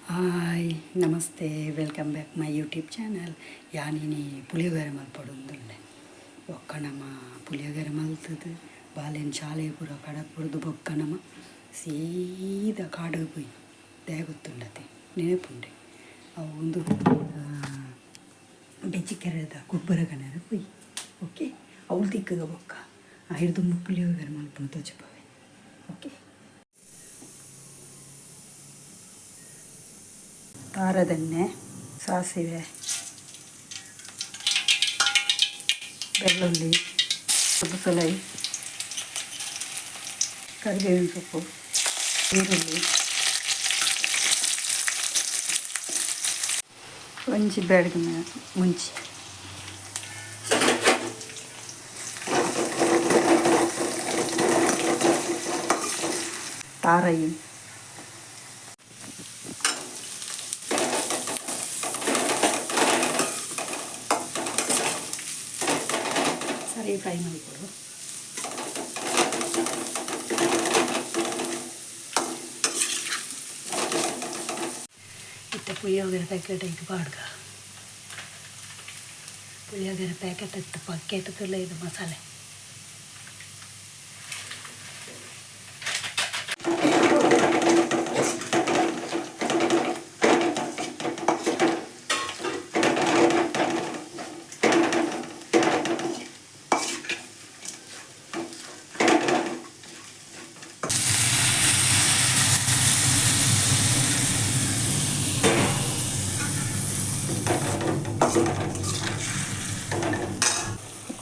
Hi, ನಮಸ್ತೆ, welcome back my YouTube channel. ಯಾನಿನಿ ಪುಳಿಯೋಗರೆ ಮಲ್ಪೊಡುಂದುಲ್ಲೆ. ಬೊಕ್ಕ ನಮ ಪುಳಿಯೋಗರೆ ಮಲ್ತುದು ಬಾಲೆನ್ ಶಾಲೆ ಪೂರ ಕಡಪುಡ್ದು ಬೊಕ್ಕ ನಮ ಸೀದಾ ಕಾಡುಗ್ ಪೋಯಿ. ದಾಯೆ ಗೊತ್ತುಂಡತೆ? ನೆನಪುಂಡೆ? ಅವು ಉಂದು ಬೆಚ್ಚಿಕೆರೆದ ಗೊಬ್ಬರ ಕನರೆ ಪೋಯಿ. ಓಕೆ, ಅವ್ಲು ತಿಕ್ಕುಗ ಬೊಕ್ಕ ಐರ್ದುಂಬು ಪುಳಿಯೋಗರೆ ಮಲ್ಪುನ ತೋಜಪಾವೆ. ಓಕೆ, ತಾರದೆಣ್ಣೆ, ಸಾಸಿವೆ, ಬೆಳ್ಳುಳ್ಳಿ, ಬಸಳೆ, ಕರಿಬೇವಿನ ಸೊಪ್ಪು, ಈರುಳ್ಳಿ, ಒಂಜಿ ಬ್ಯಾಡಗಿ ಮುಂಚಿ. ತಾರಯಿ. ಸರಿ ಫ್ರೈ ಮಲ್ಪೊಡು. ಇತ್ತೆ ಪುಳಿಯೋಗರೆ ಪ್ಯಾಕೆಟ್ ಐಕ್ ಪಾಡ್ಗ. ಪುಳಿಯೋಗರೆ ಪ್ಯಾಕೆಟ್ ಇತ್ತು, ಪಕ್ಕೇಟ್ ಇದು ಮಸಾಲೆ.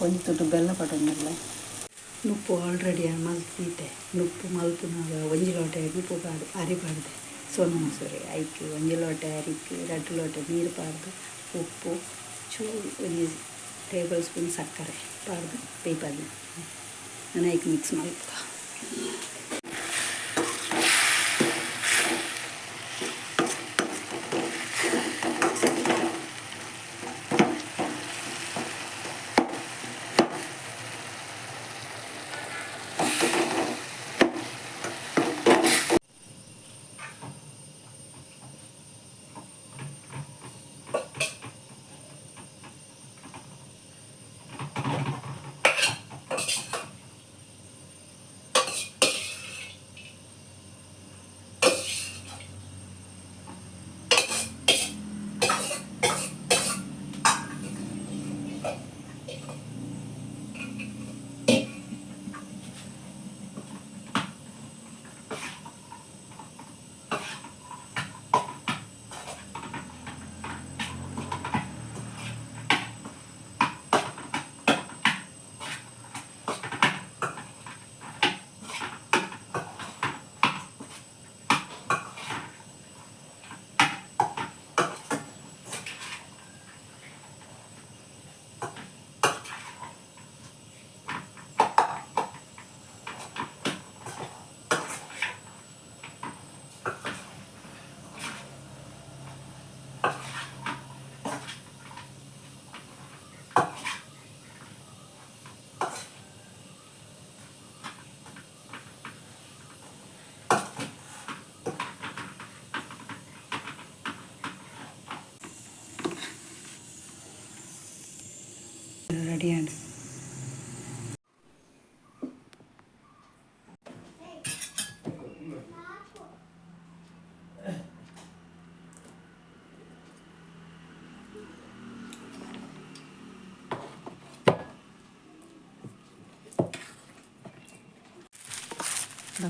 ಒಂಜಿ ತುಟ್ಟು ಬೆಲ್ಲ ಪಾಡೊಂದುಲ್ಲೆ. ನುಪ್ಪು ಆಲ್ರೆಡಿ ಮಲ್ತಿತ್ತೆ. ನುಪ್ಪು ಮಲ್ಪುನಗ ಒಂಜಿ ಲೋಟೆ ನುಪ್ಪು ಪಾಡ್ ಅರಿ ಪಾಡ್ದೆ. ಸೋನ ಮಸೂರಿ ಐಕ್ ಒಂಜಿ ಲೋಟೆ ಅರಿಕ್ ರಡ್ಡ್ ಲೋಟೆ ನೀರು ಪಾಡ್ದು, ಉಪ್ಪು, ಚೂರು ಒಂಜಿ ಟೇಬಲ್ ಸ್ಪೂನ್ ಸಕ್ಕರೆ ಪಾಡ್ದು ಬೇಯ್ಪಾದ್ನೆ. ನನ ಐಕ್ ಮಿಕ್ಸ್ ಮಲ್ಪುಗ. ರೆಡಿಯಾಂಡ್.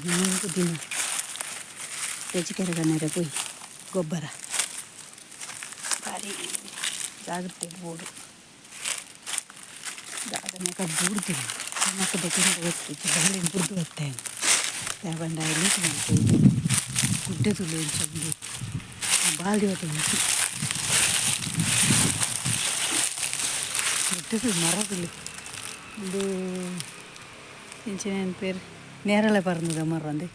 ಮೂರು ದಿನ ಬೆಚ್ಚಿಕೆರೆ ಕನೆರೆ ಪೋಯಿ ಗೊಬ್ಬರ. ಬಾರಿ ಜಾಗ್ರತೆ ಬೋಡು. ದಾದನ ಬೂರ್ದಿಲ್ಲ, ನಮಕ್ ದೆತೊಂದು ಗೊತ್ತಿಜ್ಜಿ. ಬಾಲೆನ್ ಬುಡ್ದು ಬತ್ತೆ ದಾಯೆ ಪಂಡ ಆಯೆ ಲೀಕ್ ಮಲ್ಪುವೆ. ಗುಡ್ಡೆ ತೂಲೆ ಎಂಚ ಉಂಡು. ಬಾಲ್ದಿ ಬತ್ತೊಂದು ಗುಡ್ಡೆ ತೂಲೆ, ಮರ ತೂಲೆ. ಉಂದು ಎಂಚಿನ ಪೇರ್? ನೇರಳೆ ಪರ್ಂದ್‌ದ ಮರ ಅಂದೆ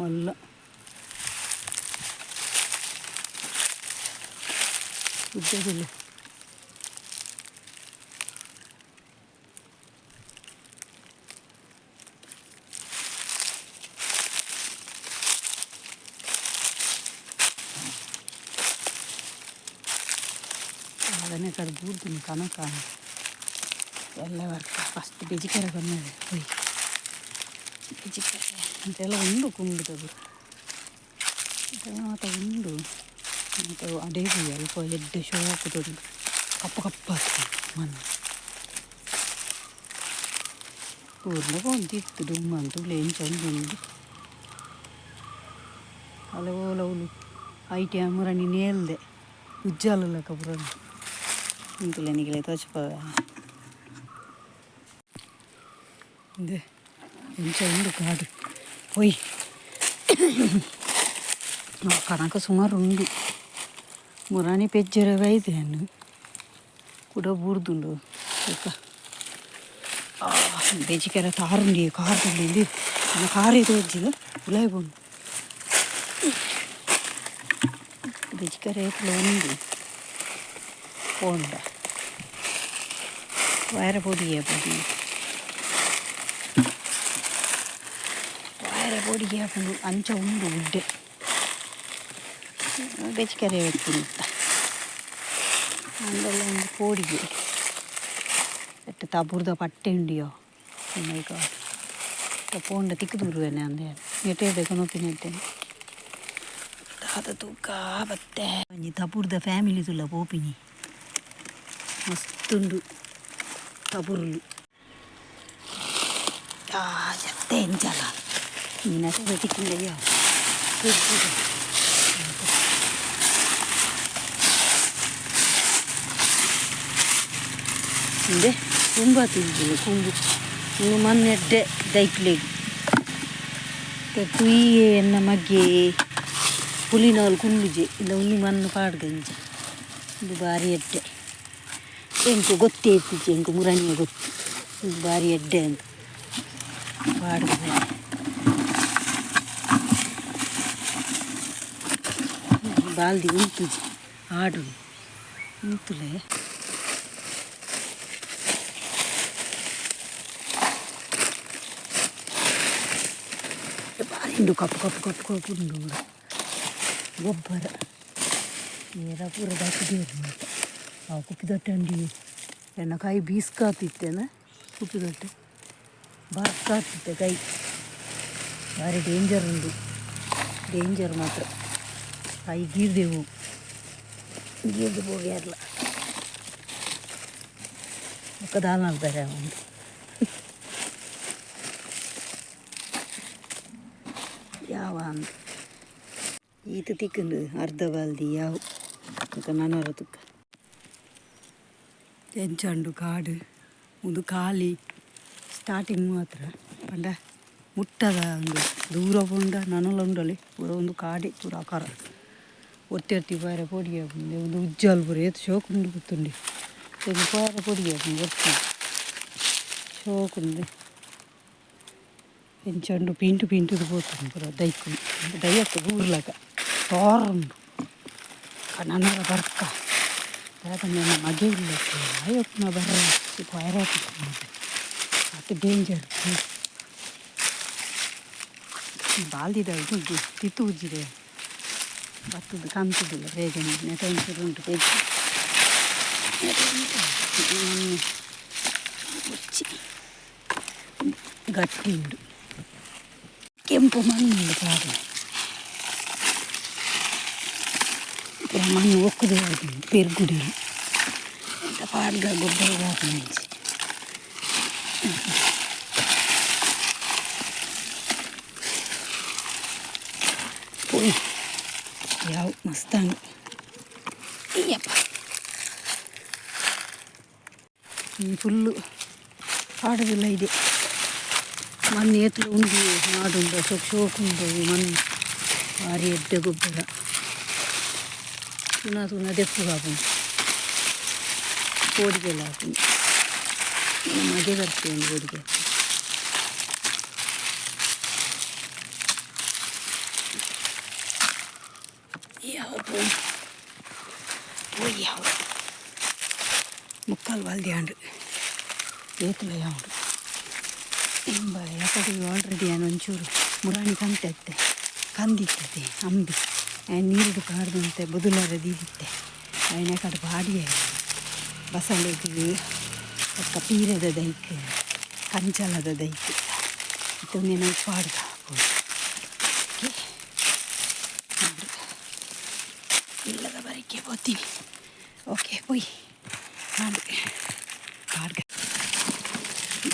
ಮಲ್ಲ ಗುಡ್ಡೆ ತೂಲೆ. ಕಡೆ ಬೂರ್ದುನು ಕನಕ ಎಲ್ಲ ವರ್ಕ ಫಸ್ಟ್ ಬೆಜಿಕೆರೆ ಬಂದಿದೆ ಹೋಯ್ ಬೆಜಿಕೆರೆ ಅಂತೆಲ್ಲ ಉಂಡು ಕುಂಬುದದು ಇದೆಲ್ಲ ಮಾತ ಉಂಡು ಮತ್ತು ಅದೇ ಅಲ್ಪ ಎಡ್ಡೆ ಶೋಕುದುಂಡು ಕಪ್ಪು ಕಪ್ಪು ಆಗ್ತದೆ ಮಣ್ಣು ಊರ್ನ ಪೋಂತಿತ್ತು ದುಮ್ಮ ಅಂತ ಎಂಚ ಉಂಡು ಅಲ್ಲ ಓಲವುಲು ಐಟಿ ಮುರಣಿ ನೇಲ್ದೆ ಉಜ್ಜಾಲ ಲೆಕ್ಕ ಪುರ ಇಂಕುಲೆ ನಿಗಲೆ ತೋಚ್ಪವೆ ಇಂದೆ ಎಂಚ ಉಂಡು ಕಾಡು ಪೊಯ್ ಕನಕ ಸುಮಾರು ಉಂಡು ಮುರಾಣಿ ಪೆಜ್ಜರ ಬೈದೇನು ಕುಡ ಬೂರ್ದುಂಡು ಬೊಕ್ಕ ಬೆಜಿಕೆರೆ ತಾರುಂಡಿ ಕಾರ್ ತುಳ್ಳಿ ಕಾರ್ ತೋಜಿಲ್ಲ ಉಲಾಯಿ ಪೋಂಡು ಬೆಜಿಕೆರೆ ಏಪುಲ ಉಂಡು ಪೋಂಡ ವೈರ ಪೊಡಿಯೇ ಪೊಡಿ ವೈರ ಪೊಡಿಗೆ ಪುಂಡು ಅಂಚ ಉಂಡು ಉಡ್ಡೆ ಬೆಜಿಕೆರೆ ಬೆಕ್ಕುಂತ ಅಂದಲ್ಲ ಒಂದು ಪೋಡಿಗೆ ಎಟ್ಟು ತಬುರ್ದ ಪಟ್ಟೆ ಉಂಡಿಯೋ ಮೈ ಗಾಡ್ ಪೋಂಡ ತಿಕ್ಕು ದೂರುವೆನೆ ಅಂದೆ ನೆಟೆ ಕೊನೊಪಿನೆಟ್ಟೆ ದಾದ ತೂಕ ಬತ್ತೆ ಒಂಜಿ ತಪುರ್ದ ಫ್ಯಾಮಿಲಿ ತುಲ್ಲ ಪೋಪಿನಿ ಮಸ್ತುಂಡು ತಬುರುಲು ಆ ಜತ್ತೆ ಎಂಚಲ ನೀನತೆ ತಿಕ್ಕಿಂದಯ್ಯೋ ಇಂದೆ ಕುಂಬ ತಿಂದಿಲ್ಲ ಕುಂಬು ಇನ್ನು ಮಣ್ಣೆಡ್ಡೆ ದೈಕ್ಲೆಗ್ ತುಯ್ಯೆ ಎನ್ನ ಮಗ್ಗೆ ಪುಲಿನಾಲ್ ಕುಲ್ಲುಜೆ ಇಲ್ಲ ಉಂದು ಮಣ್ಣು ಪಾಡ್ಗಂಜ ಇದು ಬಾರಿ ಎಡ್ಡೆ ಎಂಕು ಗೊತ್ತೇ ಇತ್ತಿಜ್ಜಿ ಎಂಕು ಮುರಣಿಯ ಗೊತ್ತು ಇದು ಬಾರಿ ಎಡ್ಡೆ ಅಂತ ಪಾಡ್ಗ ಬಾಲ್ದಿ ಉಂತುಜಿ ಆಡು ಉಂತುಲೆ ಬಾರಿ ಉಂಡು ಕಪ್ಪು ಕಪ್ಪು ಕಪ್ಪು ಕಪ್ಪು ಉಂಡು ಗೊಬ್ಬರ ಏರ ಪೂರ ದಾಕಿದೇರು ಮಾತ ಆ ಕುಪ್ಪಿದೊಟ್ಟೆ ಅಂಡಿ ಎನ್ನ ಕೈ ಬೀಸ್ಕಾತಿತ್ತೇನ ಕುಪ್ಪಿದೊಟ್ಟೆ ಬರ್ಕಾತಿತ್ತೆ ಕೈ ಭಾರಿ ಡೇಂಜರ್ ಉಂಡು ಡೇಂಜರ್ ಮಾತ್ರ ಕೈ ಗೀರ್ದೆವು ಗೀರ್ದು ಹೋಗ್ಯಾರಲ್ಲ ಬೊಕ್ಕ ದಾಲ ಮಲ್ಪೆರೆ ಉಂಡು ಯಾವ ಅಂದ್ ಈತ ತಿಕ್ಕುಂಡು ಅರ್ಧ ಬಾಲ್ದಿ ಯಾವ ಬೊಕ ನನೊರ ತುಕ್ಕ ಎಂಚ ಉಂಡು ಕಾಡು ಉಂದು ಖಾಲಿ ಸ್ಟಾರ್ಟಿಂಗ್ ಮಾತ್ರ ಪಂಡ ಮುಟ್ಟದ ಒಂದು ದೂರ ಪೋಂಡ ನನಲ ಉಂಡಲಿ ಪೂರ ಒಂದು ಕಾಡೆ ಪೂರ ಆಕಾರ ಒರ್ತಿ ಒರ್ತಿ ಪೋಯೆರೆ ಪೋಡಿಗೆ ಆಪುಂಡು ಉಂದು ಉಜ್ಜಾಲ್ ಪೂರ ಏತ್ ಶೋಕು ಉಂಡು ಗೊತ್ತುಂಡು ಉಂದು ಪೋಯೆರೆ ಪೋಡಿಗೆ ಆಪುಂಡು ಒರ್ತಿ ಶೋಕುಂಡು ಎಂಚ ಉಂಡು ಪೀಂಟು ಪೀಂಟುದು ಪೋತುಂಡು ಪೂರ ದೈಕುಲು ದೈಯತ್ತ ಬೂರ್ಲಕ ತೋರುಂಡು ನನೊರ ಬರ್ಕ ದಾದ ಮಗೆ ಉಲ್ಲೆರ್ ಆಯೊಪ್ಪುನ ಬರ್ರ ಪೋಯೆರೆ ಆಪುಜಿ ಆತ್ ಡೇಂಜರ್ ಬಾಲ್ದಿದ ಉಜ್ಜಿ ತಿತ್ತು ಉಜ್ಜಿದೆ ಬತ್ತುದು ಕಂತುದಿಲ್ಲ ಬೇಗನೆ ನೆಟ ಒಂಚೂರು ಉಂಟು ಪೆಜ್ಜಿ ಮುಚ್ಚಿ ಗಟ್ಟಿ ಉಂಡು ಕೆಂಪು ಮಣ್ಣು ಉಂಡು ಕಾಡು ಪೂರ ಮಣ್ಣು ಒಕ್ಕುದು ಪೆರ್ಗುಡಿ ಎಂತ ಪಾಡ್ಗ ಗೊಬ್ಬರ ಹಾಕುನಂಚಿ ಪೋಯಿ ಯಾವ ಮಸ್ತಾಂಡ್ ಅಯ್ಯಪ್ಪ ಫುಲ್ಲು ಪಾಡುದಿಲ್ಲ ಇದೆ ಮಣ್ಣು ಏತ್ಲ ಉಂಡು ನಾಡುಂಡು ಶೋಕ್ ಶೋಕ್ ಉಂಡು ಮಣ್ಣು ಭಾರಿ ಎಡ್ಡೆ ಗೊಬ್ಬರ ತುನ ತುನ ದೆಪ್ಪು ಆಪುಂಡು ಕೋಡಿಗೆಲ್ಲ ಆಪುಂಡು ಮಗೆ ಬರ್ತೆ ಒಂದು ಕೋಡಿಗೆ ಯಾವ ಪೋಯಿ ಪೋಯಿ ಯಾವ ಮುಕ್ಕಾಲು ಬಾಲ್ದಿ ಆಂಡ್ ಏತ್ಲ ಯಾವುಡು ಎಂಬ ಯಾಕಡೆ ಆಲ್ರೆಡಿ ಯಾನ್ ಒಂಚೂರು ಮುರಾಣಿ ಕಂತೆ ಅತ್ತೆ ಕಂದಿತ್ತದೆ ಅಂಬಿ ಆಯ್ನ್ ನೀರುಡು ಪಾಡ್ದಂತೆ ಬದುಲಾರ ದೀದಿತ್ತೆ ಆಯ್ನ ಕಡೆ ಬಾಡಿ ಬಸಳೆಗ್ ಬೊಕ್ಕ ಪೀರೆದ ದೈಕ್ ಕಂಚಲದ ದೈಕ್. ಇತ್ತೆ ಉಂದೆನ್ ಪಾಡ್ಗ ಓಕೆ, ಇಲ್ಲದ ಬರಿಕೆ ಪೋತೀನಿ. ಓಕೆ, ಪೋಯಿ. ಆಂಡ್, ಪಾಡ್ಗ,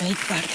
ದೈಕ್ ಪಾಡ್ಗ.